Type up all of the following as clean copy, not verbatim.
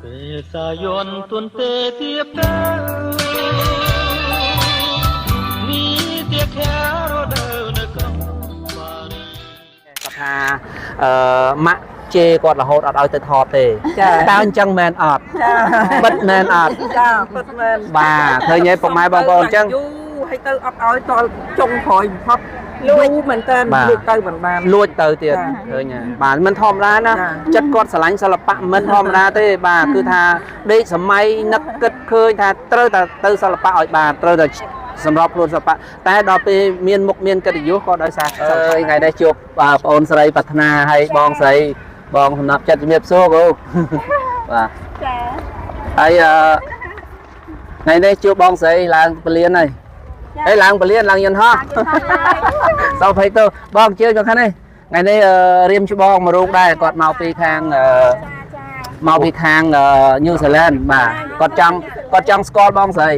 ពេលសាយន្តទុនទេទៀបទៅនេះទៀខារដូវនៅក្រុងបារី គាត់ថាអឺម៉ាក់ជេរគាត់រហូតអត់ឲ្យទៅថតទេ ចា៎ តើអញ្ចឹងមែនអត់ ចា ពិតមែនអត់ ចាពិតមែន បាទឃើញទេពុកម៉ែបងប្អូនអញ្ចឹង យូរហើយទៅអត់ឲ្យតល់ចុងក្រោយបំផុតលួចមែនតើ បាទ លួចទៅមិនបាន លួចទៅទៀត ចា ឃើញហើយបាទមិនធម្មតាណា ចា ចិត្តគាត់ស្រឡាញ់សិល្បៈមិនធម្មតាទេបាទគឺថាដេកសម័យនឹកគិតឃើញថាត្រូវតែទៅសិល្បៈឲ្យបានត្រូវតែសម្របខ្លួនសិល្បៈតែដល់ពេលមានមុខមានកិត្តិយសក៏ដោយសារអើយថ្ងៃនេះជួបបាទបងអូនស្រីប្រាថ្នាហើយបងស្រីបងសំណាប់ចិត្តជំរាបសួរគ្រូ បាទ ចា ហើយអឺថ្ងៃនេះជួបបងស្រីឡើងពលានហើយហើយឡើងពលានឡើងយន្តហោះ សូមភ័យទៅបងជឿមកខាងនេះថ្ងៃនេះរៀមច្បងមួយរូបដែរគាត់មកពីខាង ចា មកពីខាងញូហ្សេឡង់បាទគាត់ចង់គាត់ចង់ស្គាល់បងស្រី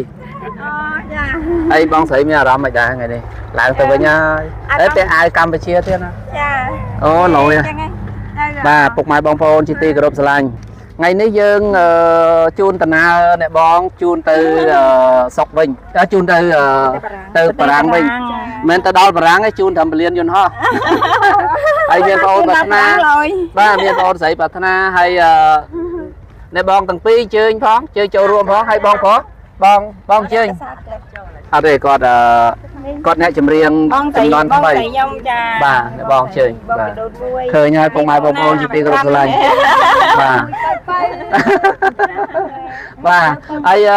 អូចា ហើយបងស្រីមានអារម្មណ៍មិនដែរថ្ងៃនេះឡើងទៅវិញហើយ អារម្មណ៍ អេពាក់អាវកម្ពុជាទៀតណា ចា អូឡយ ចឹងឯង បាទពុកម៉ែបងប្អូនជាទីគោរពស្រឡាញ់ថ្ងៃនេះយើងជូនដំណើរអ្នកបងជូនទៅស្រុកវិញជូនទៅទៅបារាំងវិញមិនទៅដល់បារាំងទេជូនត្រឹមពលានយន្តហោះ ហើយមានបងប្អូនប្រាថ្នាបាទមានបងប្អូនស្រីប្រាថ្នាហើយអ្នកបងទាំងពីរជើញផងជើញចូលរួមផងហើយបងផងបងបងជើញអត់ទេគាត់គាត់អ្នកចម្រៀង បងស្រី ចំនួន បង ថ្មី ស្រីខ្ញុំចា បាទអ្នកបងជើញ បង បាទ កដូនមួយ ឃើញហើយពុកម៉ែបងប្អូនជាទីគោរពស្រឡាញ់បាទបាទហើយ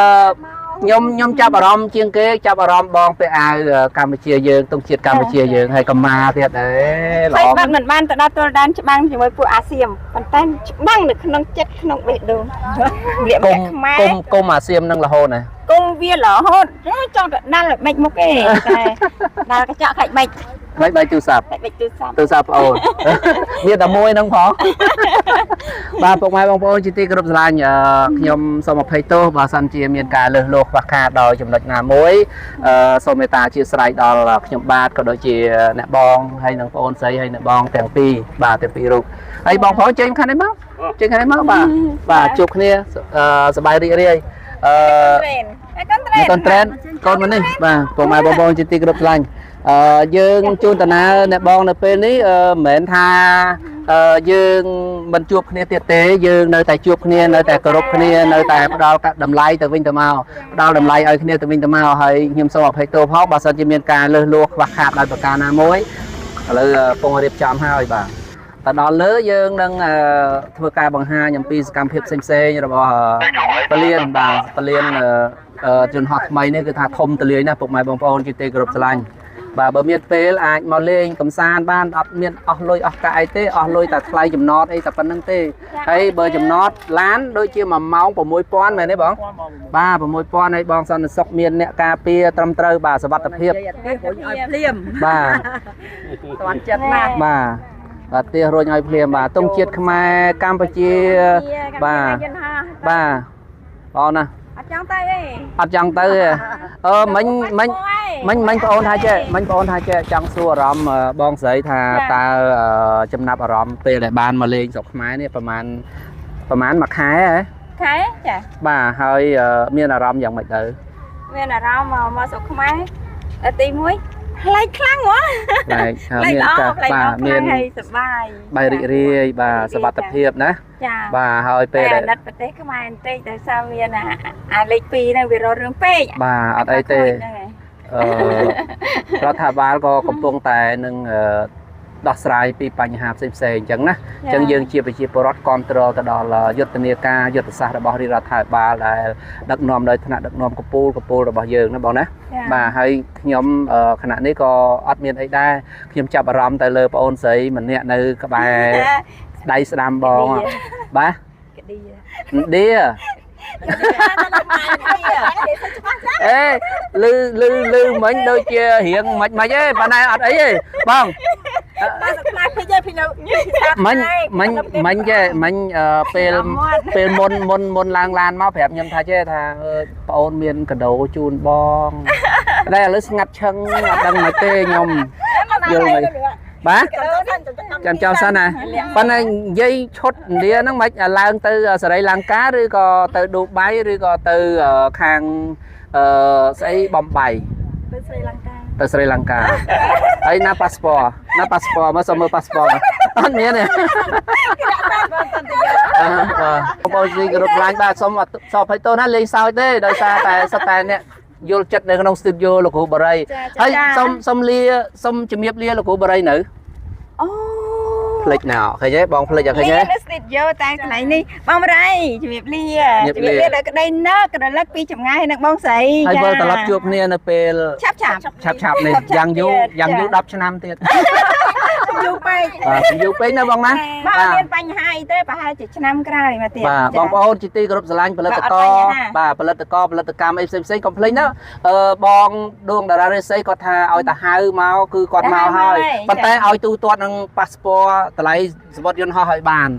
ខ្ញុំចាប់អារម្មណ៍ជាងគេចាប់អារម្មណ៍បងពាក់អាវកម្ពុជាយើងទង់ជាតិកម្ពុជាយើងហើយកម្មាទៀតអេល្អ ហើយបាត់មិនបានទៅដល់ទល់ដានច្បាំងជាមួយពួកអាស៊ាមប៉ុន្តែច្បាំងនៅក្នុងចិត្តក្នុងបេះដូងលាក់ គុំ ខ្មែរ គុំគុំអាសៀមនឹងរហូតណា គង់វារហូតចង់ទៅដាល់ឲ្យបិចមុខទេតែដាល់កញ្ចក់ខាច់បិច មិនបាយទូរស័ព្ទ ខាច់បិចទូរស័ព្ទ ទូរស័ព្ទប្អូន មានតែមួយហ្នឹងផង បាទពុកម៉ែបងប្អូនជាទីគោរពស្រឡាញ់ខ្ញុំសូមអភ័យទោសបើសិនជាមានការលើសលោះខ្វះខាតដោយចំណុចណាមួយសូមមេត្តាអធិស្ឋានដល់ខ្ញុំបាទក៏ដូចជាអ្នកបងហើយនិងប្អូនស្រីហើយអ្នកបងទាំងពីរបាទទាំងពីររូបហើយបងប្អូនចេញខាងនេះមកចេញខាងនេះមកបាទបាទជួបគ្នាសប្បាយរីករាយអឺ ត្រេនហើយកូនត្រេន កូនត្រេនកូនមកនេះបាទពុកម៉ែបងប្អូនជាទីគោរពស្រឡាញ់យើងជូនដំណើរអ្នកបងនៅពេលនេះមិនមែនថាយើងមិនជួបគ្នាទៀតទេយើងនៅតែជួបគ្នានៅតែគោរពគ្នានៅតែផ្ដល់តម្លៃទៅវិញទៅមកផ្ដល់តម្លៃឲ្យគ្នាទៅវិញទៅមកហើយខ្ញុំសូមអភ័យទោសផងបើសិនជាមានការលើសលួសខ្វះខាតដោយប្រការណាមួយឥឡូវពងរៀបចំហើយបាទទៅដល់លើយើងនឹងធ្វើការបង្ហាញអំពីសកម្មភាពផ្សេងៗរបស់ពលានបាទពលានយន្តហោះថ្មីនេះគឺថាធំទលាយណាស់ពុកម៉ែបងប្អូនជាទីគោរពស្រឡាញ់បាទបើមានពេលអាចមកលេងកំសាន្តបានអត់មានអស់លុយអស់កាក់អីទេអស់លុយតែថ្លៃចំណតអីតែប៉ុណ្្នឹងទេហើយបើចំណតឡានដូចជា1ម៉ោង6000មែនទេបងបាទ6000ហើយបងសន្តិសុខមានអ្នកការពារត្រឹមត្រូវបាទសុវត្ថិភាព គេរុញឲ្យភ្លាម បាទ តាន់ចិត្តណាស់ បាទបាទផ្ទះរុញឲ្យភ្លាមបាទទង់ជាតិខ្មែរកម្ពុជាបាទបាទបងណា អត់ចង់ទៅទេ អត់ចង់ទៅទេអឺមិញមិញមិញមិញបងអូនថាចេះមិញបងអូនថាចេះចង់សួរអារម្មណ៍បងស្រីថាតើចំណាប់អារម្មណ៍ពេលដែលបានមកលេងស្រុកខ្មែរនេះប្រហែលប្រហែលមួយខែហ៎ ខែចា បាទហើយមានអារម្មណ៍យ៉ាងម៉េចទៅ មានអារម្មណ៍មកស្រុកខ្មែរទី1ប្លែកខ្លាំងហ៎ ប្លែក ប្លែក មាន ល្អ ការ ប្លែក បាទ ល្អ មាន ហើយសប្បាយ បាយរីករាយបាទសុវត្ថិភាពណា ចា បាទហើយពេល តែ ដែល អាណិតប្រទេសខ្មែរបន្តិចដោយសារមានអាលេខ2ហ្នឹងវារត់រឿងពេក បាទអត់អីទេ ហ្នឹងហើយ អឺរដ្ឋាភិបាលក៏កំពុងតែនឹងដោះស្រាយពីបញ្ហាផ្សេងៗអញ្ចឹងណាអញ្ចឹងយើងជាប្រជាពលរដ្ឋគ្រប់គ្រងទៅដល់យុទ្ធនាការយុទ្ធសាស្ត្ររបស់រាជរដ្ឋាភិបាលដែលដឹកនាំដោយថ្នាក់ដឹកនាំកម្ពុជារបស់យើងណាបងណាបាទហើយខ្ញុំខណៈនេះក៏អត់មានអីដែរខ្ញុំចាប់អារម្មណ៍ទៅលើប្អូនស្រីម្នាក់នៅក្បែរដៃស្ដាំបងបាទ ក្ឌី ឌីអេលឺលឺលឺមិញដូចជារៀងមិនមិនទេប៉ុន្តែអត់អីទេបង បាទសខ្មែរពេកហើយពីនៅ មិញមិញមិញចេះមិញពេលពេលមុនមុនមុនឡើងឡានមកប្រាប់ខ្ញុំថាចេះថាប្អូនមានកដោជូនបងតែឥឡូវស្ងាត់ឈឹងអត់ដឹងមិនទេខ្ញុំយល់មិនបាទ កដោសិន ចាំចោលសិនណាប៉ុន្តែនិយាយឈុតឥណ្ឌាហ្នឹងមិនឡើងទៅសេរីលង្កាឬក៏ទៅឌូបៃឬក៏ទៅខាងអឺស្អីបំបី ទៅស្រីលង្កា ទៅស្រីលង្កាហើយណាប៉ាសពតណាប៉ាសពតមកសុំមើលប៉ាសពតអត់មានទេ បាទបងប្អូនជីគោរពឡាញបាទសូមសអភ័យទោសណាលេងសើចទេដោយសារតែសុទ្ធតែអ្នកយល់ចិត្តនៅក្នុងស្ទូឌីយោលោកគ្រូបរិយហើយសូមសូមលាសូមជំរាបលាលោកគ្រូបរិយនៅ អូ ភ្លេចណោឃើញទេបងភ្លេចអត់ឃើញទេ នៅស្ទីឌីយោតែកន្លែងនេះបងបរិយជំរាបលា ជំរាបលា ដោយក្តីនឹករលឹកពីចម្ងាយនឹងបងស្រី ហើយវិលត្រឡប់ជួបគ្នានៅពេល ឆាប់ឆាប់ ឆាប់ឆាប់នេះយ៉ាងយូរយ៉ាងយូរ10ឆ្នាំទៀត យូរពេក បាទយូរពេកណាបងណា បាទមានបញ្ហាអីទេប្រហែលជាឆ្នាំក្រោយមកទៀត បាទបងប្អូនជាទីគោរពស្រឡាញ់ផលិតករបាទផលិតករផលិតកម្មអីផ្សេងផ្សេងកុំភ្លេចណាអឺបងដួងតារារិស័យគាត់ថាឲ្យតាហៅមកគឺគាត់មកហើយប៉ុន្តែឲ្យទូទាត់នឹងប៉ាសពតតម្លៃសវត្តយន្តហោះឲ្យបាន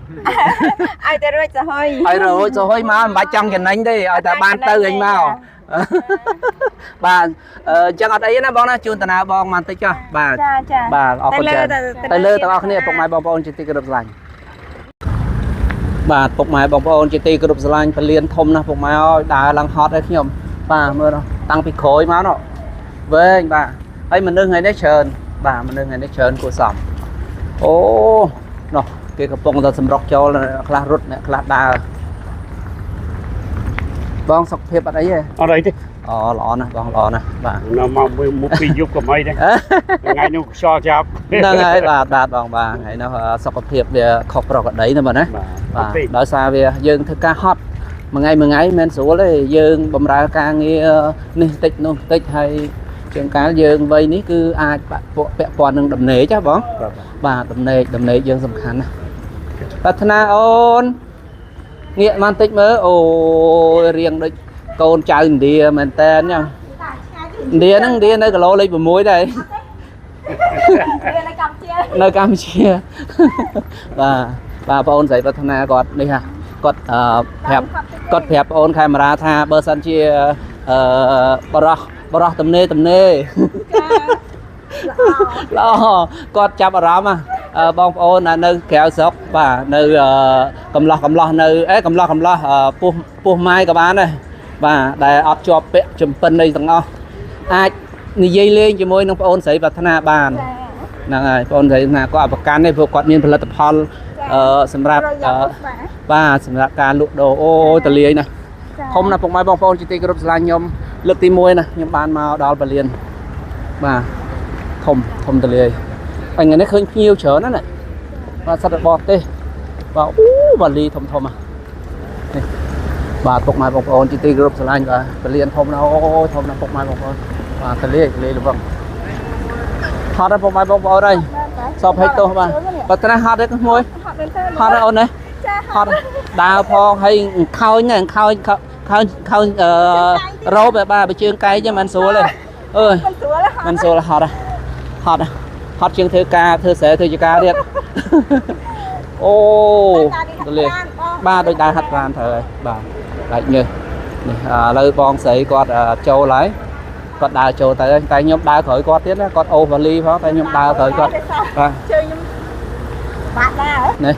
ឲ្យតែរួចសហុយ ឲ្យរួចសហុយមកមិនបាច់ចង់ចំណេញទេឲ្យតែបានទៅវិញមកបាទអញ្ចឹងអត់អីណាបងណាជូនតាណាបងមកតិចចុះបាទ ចាចា បាទអរគុណច្រើនទៅលើទាំងអស់គ្នាពុកម៉ែបងប្អូនជាទីគោរពស្រឡាញ់បាទពុកម៉ែបងប្អូនជាទីគោរពស្រឡាញ់ពលានធំណាស់ពុកម៉ែអើយដើរឡើងហត់ហើយខ្ញុំបាទមើលតាំងពីក្រោយមកនោះវែងបាទហើយមនុស្សថ្ងៃនេះច្រើនបាទមនុស្សថ្ងៃនេះច្រើនគួរសមអូនោះគេកំពុងតែសម្រុកចូលអ្នកខ្លះរត់អ្នកខ្លះដើរបងសុខភាពអត់អីទេ អត់អីទេ អូល្អណាស់បងល្អណាស់បាទ នៅមកមួយមុខពីរយប់ក៏មិនដែរថ្ងៃនោះខ្យល់ចាប់ ហ្នឹងហើយបាទបាទបងបាទថ្ងៃនោះសុខភាពវាខុសប្រក្រតីណាបងណា បាទ បាទដោយសារវាយើងធ្វើការហត់មួយថ្ងៃមួយថ្ងៃមិនមែនស្រួលទេយើងបំរើការងារនេះតិចនោះតិចហើយជាងកាលយើងវ័យនេះគឺអាចពាក់ព័ន្ធនឹងដំណេកហ៎បងបាទដំណេកដំណេកយើងសំខាន់ណាស់ប្រាថ្នាអូនងាកមកបន្តិចមើលអូយរៀងដូចកូនចៅឥណ្ឌាមែនតើញ៉ឹងឥណ្ឌាហ្នឹងឥណ្ឌានៅគីឡូលេខ6ដែរ នៅកម្ពុជា នៅកម្ពុជាបាទបាទបងអូនស្រីប្រាថ្នាគាត់នេះហ่ะគាត់អឺប្រាប់គាត់ប្រាប់បងអូនខេមរាថាបើសិនជាអឺបរោះបរោះទំនេរទំនេរល្អគាត់ចាប់អារម្មណ៍ហ่ะបងប្អូននៅក្រៅស្រុកបាទនៅកំឡោះកំឡោះនៅអេកំឡោះកំឡោះពោះពោះម៉ាយក៏បានដែរបាទដែលអត់ជាប់ពាក់ចំពិនអីទាំងអស់អាចនិយាយលេងជាមួយនឹងបងអូនស្រីប្រាថ្នាបានហ្នឹងហើយបងស្រីណាគាត់អបកាន់ទេព្រោះគាត់មានផលិតផលអឺសម្រាប់បាទសម្រាប់ការលក់ដូរអូតលាយណាធំណាស់ពុកម៉ែបងប្អូនជាទីគោរពស្រឡាញ់ខ្ញុំលើកទី1ណាខ្ញុំបានមកដល់ពលានបាទធំធំតលាយហើយថ្ងៃនេះឃើញភ្ញៀវច្រើនណាស់ណាបាទសត្វរបបទេសបាទអូបាលីធំធំនេះបាទពុកម៉ែបងប្អូនជាទីគោរពស្រឡាញ់បាទពលានធំណាស់អូធំណាស់ពុកម៉ែបងប្អូនបាទតលាយតលាយល្វឹងហត់ហើយពុកម៉ែបងប្អូនអើយសពហិចទោសបាទបើត្រាស់ហត់ទេក្មួយហត់ទេអូនណាហត់ដើរផងហើយខោញណាខោញខោញខោញអឺរ៉ូបបាទបើជើងកែងចឹងមិនស្រួលទេអើយមិនស្រួលហត់ហត់ហត់ជាងធ្វើការធ្វើស្រែធ្វើជាការទៀតអូទលាបាទដូចដើរហាត់ប្រានត្រូវហើយបាទដាច់ញើសនេះឥឡូវបងស្រីគាត់ចូលហើយគាត់ដើរចូលទៅតែខ្ញុំដើរក្រោយគាត់ទៀតណាគាត់អូសវ៉ាលីផងតែខ្ញុំដើរក្រោយគាត់បាទ ជើងខ្ញុំបាក់ដើរ នេះ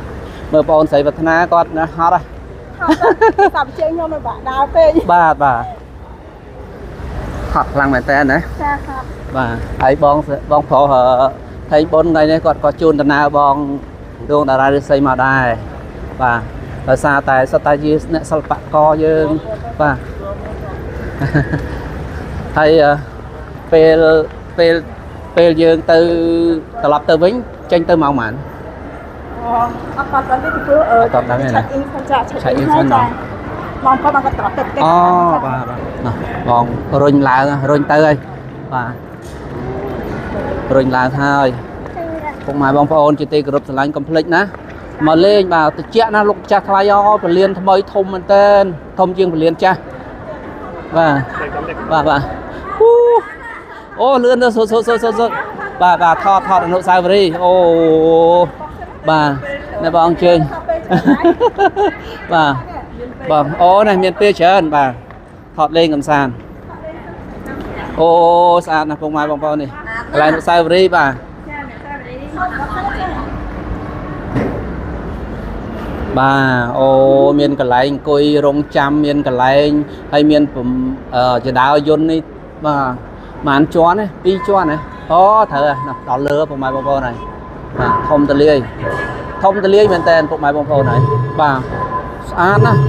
មើលបងអូនស្រីប្រាថ្នាគាត់ណាហត់ហ៎ ហត់សាប់ជើងខ្ញុំមិនបាក់ដើរពេក បាទបាទហត់ខ្លាំងមែនតើណា ចាហត់ បាទហើយបងបងប្រុសថៃបុនថ្ងៃនេះគាត់ក៏ជូនដំណើរបងដួងតារារិស័យមកដែរបាទដោយសារតែសុទ្ធតែជាអ្នកសិល្បករយើងបាទហើយពេលពេលពេលយើងទៅត្រឡប់ទៅវិញចេញទៅម៉ោងប៉ុន្មាន អត់ប៉ាត់ដល់ទេពីព្រោះ អត់ដឹងទេណា ឆែកអ៊ីនសិនចា ឆែកអ៊ីនសិន ចាបងគាត់បានគាត់ត្រឡប់ទៅផ្ទះ អូបាទបាទណោះបងរុញឡើងរុញទៅហើយបាទរុញឡើងហើយពុកម៉ែបងប្អូនជាទីគោរពស្រឡាញ់កុំភ្លេចណាមកលេងបាទតិចណាលោកចាស់ថ្លៃអូពលានថ្មីធំមែនតើធំជាងពលានចាស់បាទបាទបាទអូអូលឿនទៅសុសុសុសុសុបាទបាទថតថតអនុស្សាវរីយ៍អូបាទអ្នកបងអញ្ជើញបាទបងអូនេះមានពេលច្រើនបាទថតលេងកំសាន្តអូស្អាតណាស់ពុកម៉ែបងប្អូននេះកន្លែងអនុស្សាវរីយ៍បាទ បាទអូមានកន្លែងអង្គុយរងចាំមានកន្លែងហើយមានពំអឺចដាយន្តនេះបាទប្រហែលជាន់ទេពីរជាន់ហ៎អូត្រូវហើយណោះដល់លើពុកម៉ែបងប្អូនហើយបាទធំទលាយធំទលាយមែនតើពុកម៉ែបងប្អូនហើយបាទស្អាតណាស់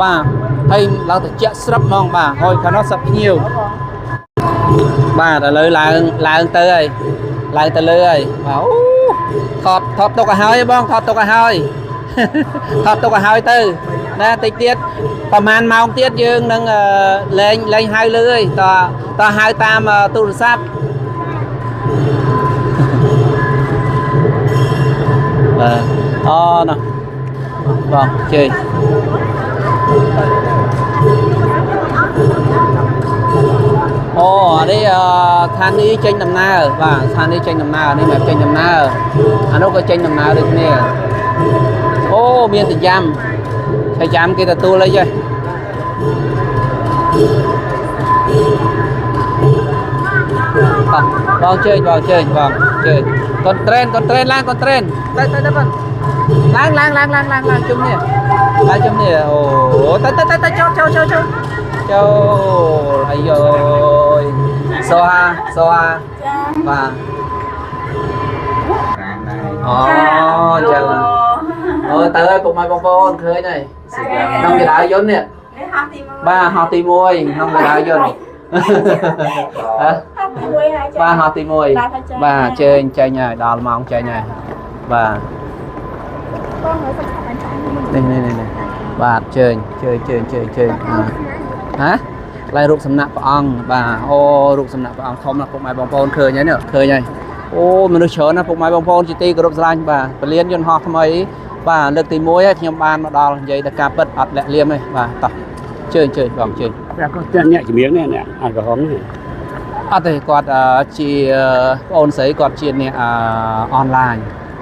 បាទហើយឡើងត្រជាក់ស្រឹបហ្មងបាទហើយខាងនោះសឹកភ្ញៀវបាទឥឡូវឡើងឡើងទៅហើយឡើងទៅលើហើយបាទអូថតថតទុកឲ្យហើយបងថតទុកឲ្យហើយ ថតទុកឲ្យហើយទៅណាតិចទៀតប្រហែលម៉ោងទៀតយើងនឹងអឺលែងលែងហៅលើហើយតតហៅតាមអឺទូរស័ព្ទបាទអូណោះបងជើញអូអានេះអឺស្ថានីយ៍ចេញដំណើរបាទស្ថានីយ៍ចេញដំណើរនេះបែបចេញដំណើរអានោះក៏ចេញដំណើរដូចគ្នា អូមានតែយ៉ាំឆៃយ៉ាំគេទទួលអីចេះតោះបងជើញបងជើញបងជើញកូនត្រេនកូនត្រេនឡើងកូនត្រេនទៅទៅទៅបងឡើងឡើងឡើងឡើងឡើងឡើងជុំនេះឡើងជុំនេះអូទៅទៅទៅទៅចូលចូលចូលចូលចូលអាយយសូហាសូហាបាទអូចឹង អូទៅហើយពុកម៉ែបងប្អូនឃើញហើយក្នុងកដាយន្តនេះ នេះហោះទី1 បាទហោះទី1ក្នុងកដាយន្តហ៎ ហោះទី1ហើយចា បាទហោះទី1បាទជើញចេញហើយដល់ម៉ោងចេញហើយបាទ បងមើលសុខភាពចា នេះនេះនេះនេះបាទជើញជើញជើញជើញជើញហ៎ឡៃរូបសំណាក់ព្រះអង្គបាទអូរូបសំណាក់ព្រះអង្គធំណាស់ពុកម៉ែបងប្អូនឃើញហើយនេះឃើញហើយអូមនុស្សច្រើនណាស់ពុកម៉ែបងប្អូនជាទីគោរពស្រឡាញ់បាទពលានយន្តហោះថ្មីបាទលើកទី1ហើយខ្ញុំបានមកដល់និយាយតែការពិតអត់លាក់លៀមទេបាទតោះជើញជើញបងជើញ តែគាត់អ្នកជំនាញនេះអ្នកអាក្រហមនេះ អត់ទេគាត់អឺជាប្អូនស្រីគាត់ជាអ្នកអឺអនឡាញ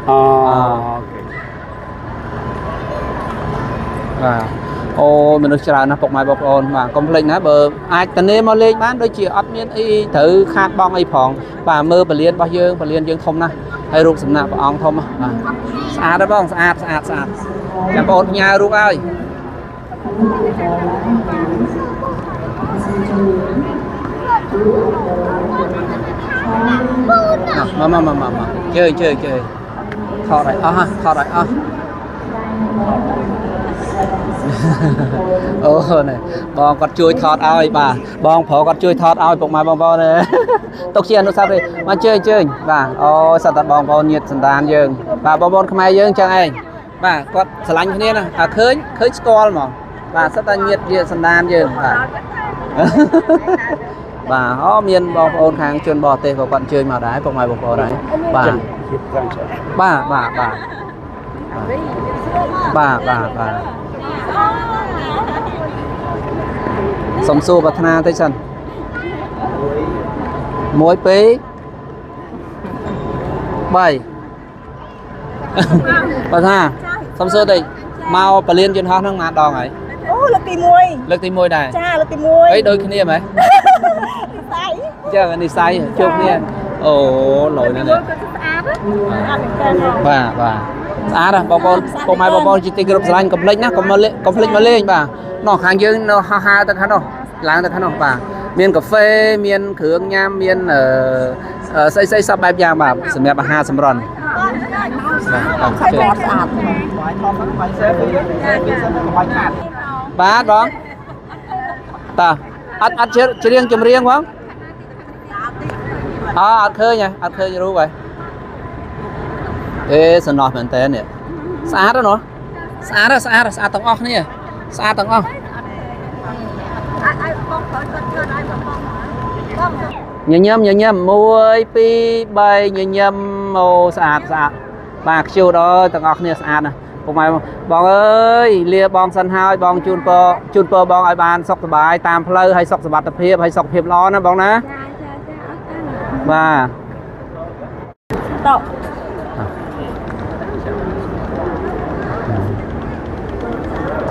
អូ បាទអូមនុស្សច្រើនណាស់ពុកម៉ែបងប្អូនបាទកុំភ្លេចណាបើអាចតនេមកលេងបានដូចជាអត់មានអីត្រូវខាតបងអីផងបាទមើលពលានរបស់យើងពលានយើងធំណាស់ហើយរូបសំណាកព្រះអង្គធំណាស់បាទស្អាតណាស់បងស្អាតស្អាតស្អាតចាំបងប្អូនផ្ញើរូបឲ្យមកមកមកមកមកជើញជើញជើញថតឲ្យអស់ហ่ะថតឲ្យអស់ អូនេះបងគាត់ជួយថតឲ្យបាទបងប្រុសគាត់ជួយថតឲ្យពុកម៉ែបងប្អូនទេ ទុកជាអនុស្សាវរីយ៍មកជើញជើញបាទអូសត្វតែបងប្អូនញាតិសន្តានយើងបាទបងប្អូនខ្មែរយើងចឹងឯងបាទគាត់ស្រឡាញ់គ្នាណាអាឃើញឃើញស្គាល់ហ្មងបាទសត្វតែញាតិជាសន្តានយើងបាទ បាទអូមានបងប្អូនខាងជនបរទេសក៏គាត់អញ្ជើញមកដែរពុកម៉ែបងប្អូនដែរបាទ ជាផ្សេងច្រើន បាទបាទបាទបាទបាទបាទសុំសួរប្រាថ្នាតិចសិន1 2 3ប្រាថ្នាសុំសួរតិចមកពលានយន្តហោះហ្នឹងមកដងហើយ អូលើកទី1 លើកទី1ដែរ ចាលើកទី1 អីដូចគ្នាហ្មង ស័យ ចឹងនិស័យជួបគ្នាអូលយណាស់នេះ គាត់ស្អាតស្អាតមែនតើ បាទបាទស្អាតណាស់បងប្អូនពុកម៉ែបងប្អូនជាទីគោរពស្រឡាញ់កុំភ្លេចណាកុំមកលេងកុំភ្លេចមកលេងបាទនោះខាងយើងនៅហោះហើរទៅខាងនោះឡើងទៅខាងនោះបាទមានកាហ្វេមានគ្រឿងញ៉ាំមានអឺអឺស្អីស្អីសពបែបយ៉ាងបាទសម្រាប់អាហារសម្រន់បាទអរគុណ ស្អាត បាទបងតើអត់អត់ច្រៀងចម្រៀងបងអអត់ឃើញហ៎អត់ឃើញរូបហ៎អេសំណោះមែនតើនេះស្អាតណាស់ស្អាតស្អាតស្អាតទាំងអស់គ្នាស្អាតទាំងអស់ ឲ្យបងគាត់គាត់ធ្វើឲ្យបងបង ញញឹមញញឹម1 2 3ញញឹមអូស្អាតស្អាតបាទខ្ជូតអើយទាំងអស់គ្នាស្អាតណាស់ពុកម៉ែបងអើយលាបងសិនហើយបងជូនពរជូនពរបងឲ្យបានសុខសប្បាយតាមផ្លូវហើយសុខសុវត្ថិភាពហើយសុខភាពល្អណាបងណា ចាចាចាអត់តា បាទ តោ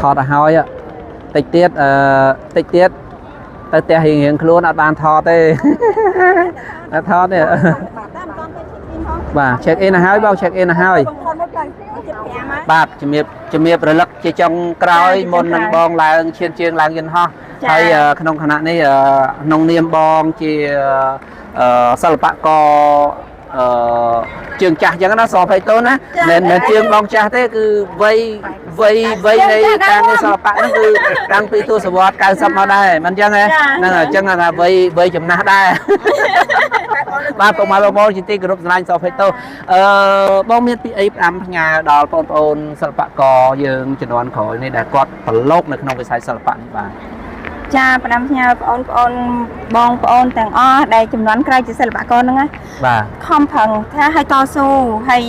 ថតឲ្យហើយតិចទៀតអឺតិចទៀតទៅផ្ទះរៀងរៀងខ្លួនអត់បានថតទេ អត់ថតទេ បាទតាមតាមទៅ check in ផង បាទ check in ឲ្យហើយបង check in ឲ្យហើយ បងថតមកទៅជិត5ហើយ បាទជំរាបជំរាបរលឹកជាចុងក្រោយ ចា មុននឹងបងឡើងឈានជើងឡើងយន្តហោះ ចា ហើយក្នុងខណៈនេះក្នុងនាមបងជាសិល្បករអឺជើងចាស់អញ្ចឹងណាសភ័យតូនណាមិនមែនជើងបងចាស់ទេគឺវ័យវ័យវ័យនៃការងារសិល្បៈហ្នឹងគឺតាំងពីទសវត្ស90មកដែរមិនអញ្ចឹងហ៎ហ្នឹងអញ្ចឹងថាវ័យវ័យចំណាស់ដែរ បាទពុកម៉ែបងប្អូនជាទីគោរពស្រឡាញ់សភ័យតូអឺបងមានពីអីផ្ដាំផ្ញើដល់បងប្អូនសិល្បករយើងជំនាន់ក្រោយនេះដែលគាត់ប្រឡូកនៅក្នុងវិស័យសិល្បៈនេះបាទ ចាផ្ដាំផ្ញើបងប្អូនបងប្អូនទាំងអស់ដែលចំនួនក្រោយជាសិល្បករហ្នឹងណា បាទ ខំប្រឹងថាឲ្យតស៊ូហើយ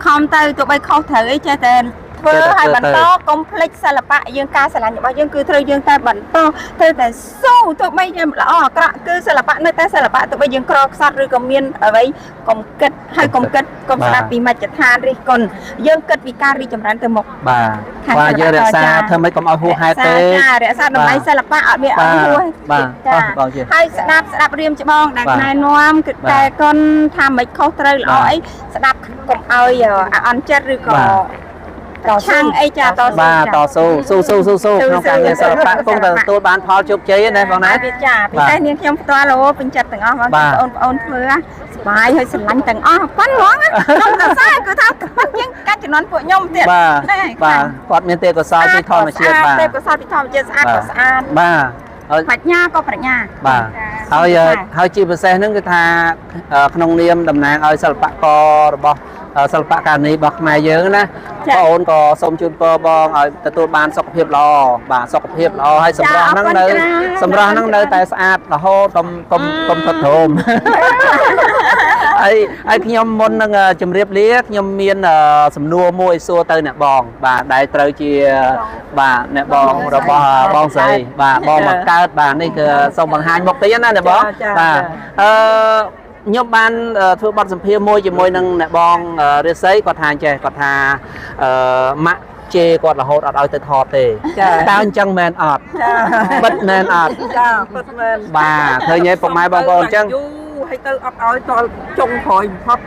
ខំទៅទោះបីខុសត្រូវអីចេះតែធ្វើឲ្យបន្តកុំភ្លេចសិល្បៈយើងការស្រឡាញ់របស់យើងគឺត្រូវយើងតែបន្តត្រូវតែស៊ូទោះបីជាល្អអាក្រក់គឺសិល្បៈនៅតែសិល្បៈទោះបីយើងក្រខ្សត់ឬក៏មានអ្វីកុំគិតហើយកុំគិតកុំស្ដាប់ពីមជ្ឈដ្ឋានរិះគន់យើងគិតពីការរីកចម្រើនទៅមុខ បាទ ខាង បាទយើងរក្សា ចា ធ្វើម៉េចកុំឲ្យហួសហេតុពេក ចារក្សាតម្លៃសិល្បៈអត់មានអត់ហួស បាទ ចា អស់បងជា ហើយស្ដាប់ស្ដាប់រៀមច្បងដែល បាទ ណែនាំគឺ បាទ តែកូនថាមិនខុសត្រូវល្អ បាទ អីស្ដាប់កុំឲ្យអាអន់ចិត្តឬក៏ បាទ តឆាំងអីចាតស៊ូ បាទ ចា តស៊ូស៊ូស៊ូស៊ូស៊ូ ស៊ូ ក្នុងការងារសិល្បៈគង់តែទទួលបានផលជោគជ័យណាបងណា ហើយវាចាពិសេសនាងខ្ញុំផ្ទាល់អូពេញចិត្តទាំងអស់បង បាទ ប្អូនប្អូនធ្វើហ่ะសប្បាយហើយស្រឡាញ់ទាំងអស់ប៉ិនហ្មងណាខ្ញុំសរសើរគឺថាប៉ិនជាងកាច់ជំនាន់ពួកខ្ញុំទៀត បាទ ហ្នឹងហើយ បាទគាត់មានទេពកោសល្យពីធម្មជាតិបាទ ទេពកោសល្យពីធម្មជាតិស្អាតក៏ស្អាត បាទហើយ ប្រាជ្ញាក៏ប្រាជ្ញា បាទហើយហើយជាពិសេសហ្នឹងគឺថាក្នុងនាមតំណាងឲ្យសិល្បកររបស់សិល្បករនេះរបស់ខ្មែរយើងណា ចា៎ បងអូនក៏សូមជូនពរបងឲ្យទទួលបានសុខភាពល្អបាទសុខភាពល្អហើយសម្រស់ហ្នឹងនៅ ចា៎អរគុណច្រើន សម្រស់ហ្នឹងនៅតែស្អាតរហូតកុំកុំកុំថត់ទ្រោម ហើយហើយខ្ញុំមុននឹងជម្រាបលាខ្ញុំមានសំណួរមួយសួរទៅអ្នកបង បាទដែលត្រូវជាបាទអ្នកបងរបស់បងស្រីបាទបងមកកើតបាទនេះគឺសូមបង្ហាញមុខតិចណាអ្នកបងបាទអឺខ្ញុំបានធ្វើបទសម្ភាសន៍មួយជាមួយនឹងអ្នកបងរាសីគាត់ថាចេះគាត់ថាអឺម៉ាក់ជេរគាត់រហូតអត់ឲ្យទៅថតទេតើអញ្ចឹងមែនអត់បិទមែនអត់ ចាពិតមែន បាទឃើញហើយពុកម៉ែបងប្អូនអញ្ចឹង យូរហើយទៅអត់ឲ្យតចុងក្រោយបំផុត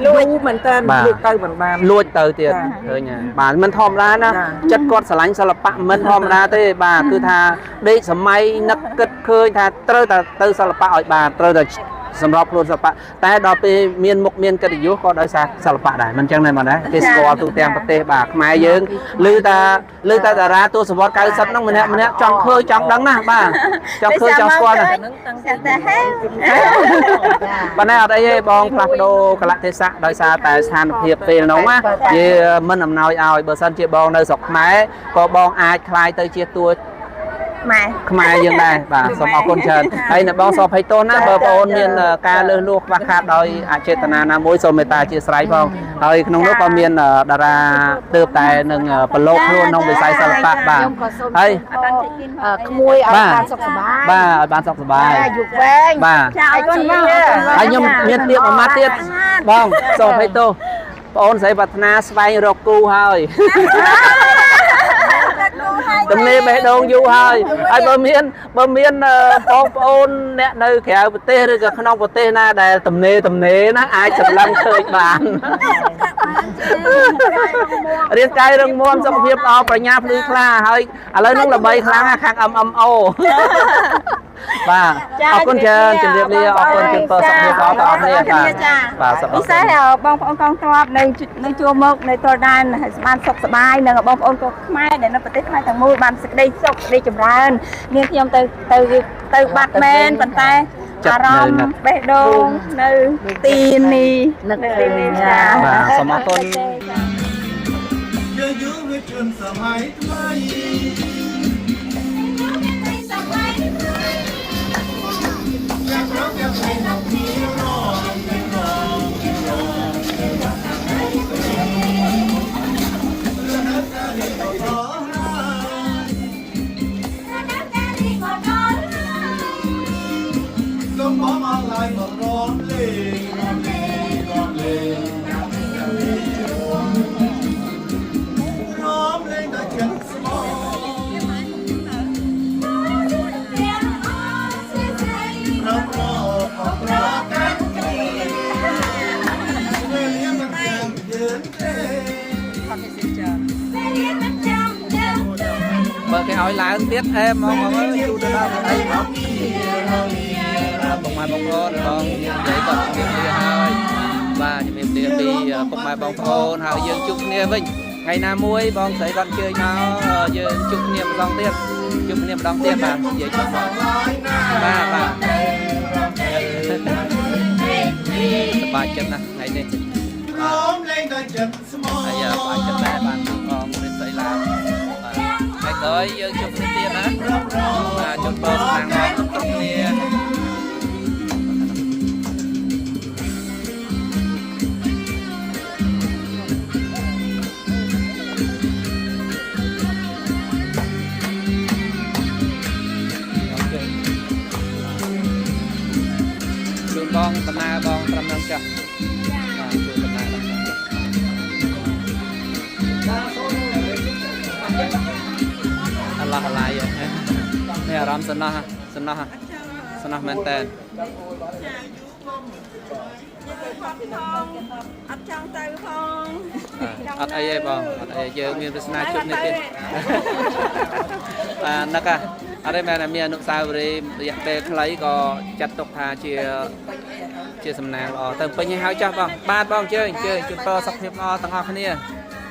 លួចមែនតើ បាទ លួចទៅមិនបាន លួចទៅទៀត ចា ឃើញហើយបាទមិនធម្មតាណា ចា ចិត្តគាត់ស្រឡាញ់សិល្បៈមិនធម្មតាទេបាទគឺថាដេកសម័យនឹកគិតឃើញថាត្រូវតែទៅសិល្បៈឲ្យបានត្រូវតែសម្របខ្លួនសិល្បៈតែដល់ពេលមានមុខមានកិត្តិយសក៏ដោយសារសិល្បៈដែរមិនអញ្ចឹងដែរមកណាគេស្គាល់ទូទាំងប្រទេសបាទខ្មែរយើងឮតាឮតាតារាទសវត្ស90ហ្នឹងម្នាក់ម្នាក់ចង់ឃើញចង់ដឹងណាស់បាទចង់ឃើញចង់ស្គាល់ណាស់ ចាតែហេ ប៉ុន្តែអត់អីទេបងផ្លាស់ប្ដូរកលៈទេសៈដោយសារតែស្ថានភាពពេលនោះណាវាមិនអំណោយឲ្យបើសិនជាបងនៅស្រុកខ្មែរក៏បងអាចក្លាយទៅជាតួ ម៉ែ ខ្មែរយើងដែរបាទសូមអរគុណច្រើនហើយអ្នកបងសូមអភ័យទោសណាបើបងអូនមានការលើសលួសខ្វះខាតដោយអចេតនាណាមួយសូមមេត្តាអធិស្ឋានផងហើយក្នុងនោះក៏មានតារាទើបតែនឹងប្រឡូកខ្លួនក្នុងវិស័យសិល្បៈបាទ ខ្ញុំក៏សូម ហើយ អត់តាន់ចេះគិន អឺក្មួយឲ្យបានសុខសប្បាយ បាទឲ្យបានសុខសប្បាយ អាយុវែង បាទ ចាអរគុណបង ហើយខ្ញុំមានទៀតមួយម៉ាត់ទៀតបងសូមអភ័យទោសបងអូនស្រីប្រាថ្នាស្វែងរកគូហើយទំនេរបេះដូងយូរហើយហើយបើមានបើមានបងប្អូនអ្នកនៅក្រៅប្រទេសឬក៏ក្នុងប្រទេសណាដែលទំនេរទំនេរណាអាចសម្លឹងឃើញបានរាងកាយរឹងមាំសុខភាពល្អប្រាជ្ញាភ្លឺខ្លាហើយឥឡូវហ្នឹងល្បីខ្លាំងណាស់ខាង MMO បាទអរគុណច្រើនជម្រាបលាអរគុណជូនពរសុខភាពល្អដល់អស់គ្នាបាទបាទសូមអរគុ ពិសេស ណ បងប្អូនកងទ័ពនៅនៅជួរមុខនៅទល់ដែនហើយបានសុខសប្បាយនិងបងប្អូនកូនខ្មែរដែលនៅប្រទេសខ្មែរទាំងមូលបានសេចក្តីសុខសេចក្តីចម្រើននាងខ្ញុំទៅទៅទៅបាត់មែនប៉ុន្តែអារម្មណ៍បេះដូងនៅទីនេះ នឹក នៅទីនេះចា បាទសូមអរគុណ យើងយុវជនសម័យថ្មី យ៉ាងរកយ៉ាងឯងគ្នារងរងសូមបងអនឡាញមករំលេងរំលេងរំលេងរំលេងដល់ចិត្តស្មោះ គេឲ្យឡើងទៀតអែហ្មងបងអើយជូនទៅដល់អីបងបងម៉ែបងប្អូនបងនិយាយគាត់ជំរាបលាហើយបាទជំរាបលាពីពុកម៉ែបងប្អូនហើយយើងជួបគ្នាវិញថ្ងៃណាមួយបងស្រីគាត់អញ្ជើញមកយើងជួបគ្នាម្ដងទៀតជួបគ្នាម្ដងទៀតបាទនិយាយជួបបងបាទបាទសប្បាយចិត្តណាស់ថ្ងៃនេះ ព្រមលេងដល់ចិត្តស្មោ ហើយសប្បាយចិត្តដែរបានជួបបងរិទ្ធសីឡាបាទថ្ងៃក្រោយយើងជួបគ្នាទៀតណាបាទជូនពរសំណាងល្អគ្រប់គ្នា ជូនបងដំណើរបងត្រឹមហ្នឹងចាស់បាទជូនដំណើរដល់ហ្នឹងអឡោះអាឡៃនេះអារម្មណ៍សំណោះសំណោះសំណោះមែនតើ អត់ចង់ទៅផង អត់អីទេបងអត់អីយើងមានវាសនាជួបនេះទៀតបាទនឹកអត់ទេមែនតែមានអនុស្សាវរីយ៍រយៈពេលខ្លីក៏ចាត់ទុកថាជា ជាសំណាងល្អទៅពេញឲ្យហើយចាស់បងបាទបងអញ្ជើញអញ្ជើញជូនពរសុខភាពល្អទាំងអស់គ្នា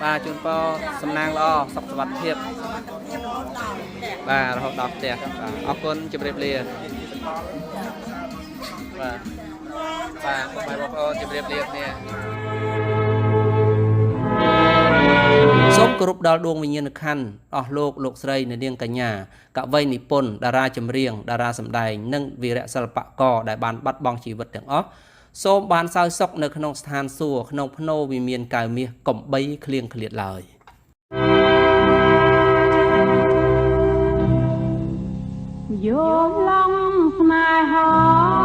បាទជូនពរសំណាងល្អសុខសុវត្ថិភាពបាទរហូតដល់ផ្ទះបាទអរគុណជម្រាបលាបាទបាទពុកម៉ែបងប្អូនជម្រាបលាគ្នាសូមគោរពដល់ដួងវិញ្ញាណក្ខន្ធអស់លោកលោកស្រីអ្នកនាងកញ្ញាកវីនិពន្ធតារាចម្រៀងតារាសម្ដែងនិងវីរៈសិល្បករដែលបានបាត់បង់ជីវិតទាំងអស់សូមបានសោយសុខនៅក្នុងស្ថានសួគ៌ក្នុងភ្នោវិមានកៅមាសកំបីគ្លៀងឃ្លាតឡើយ យោឡំស្នេហា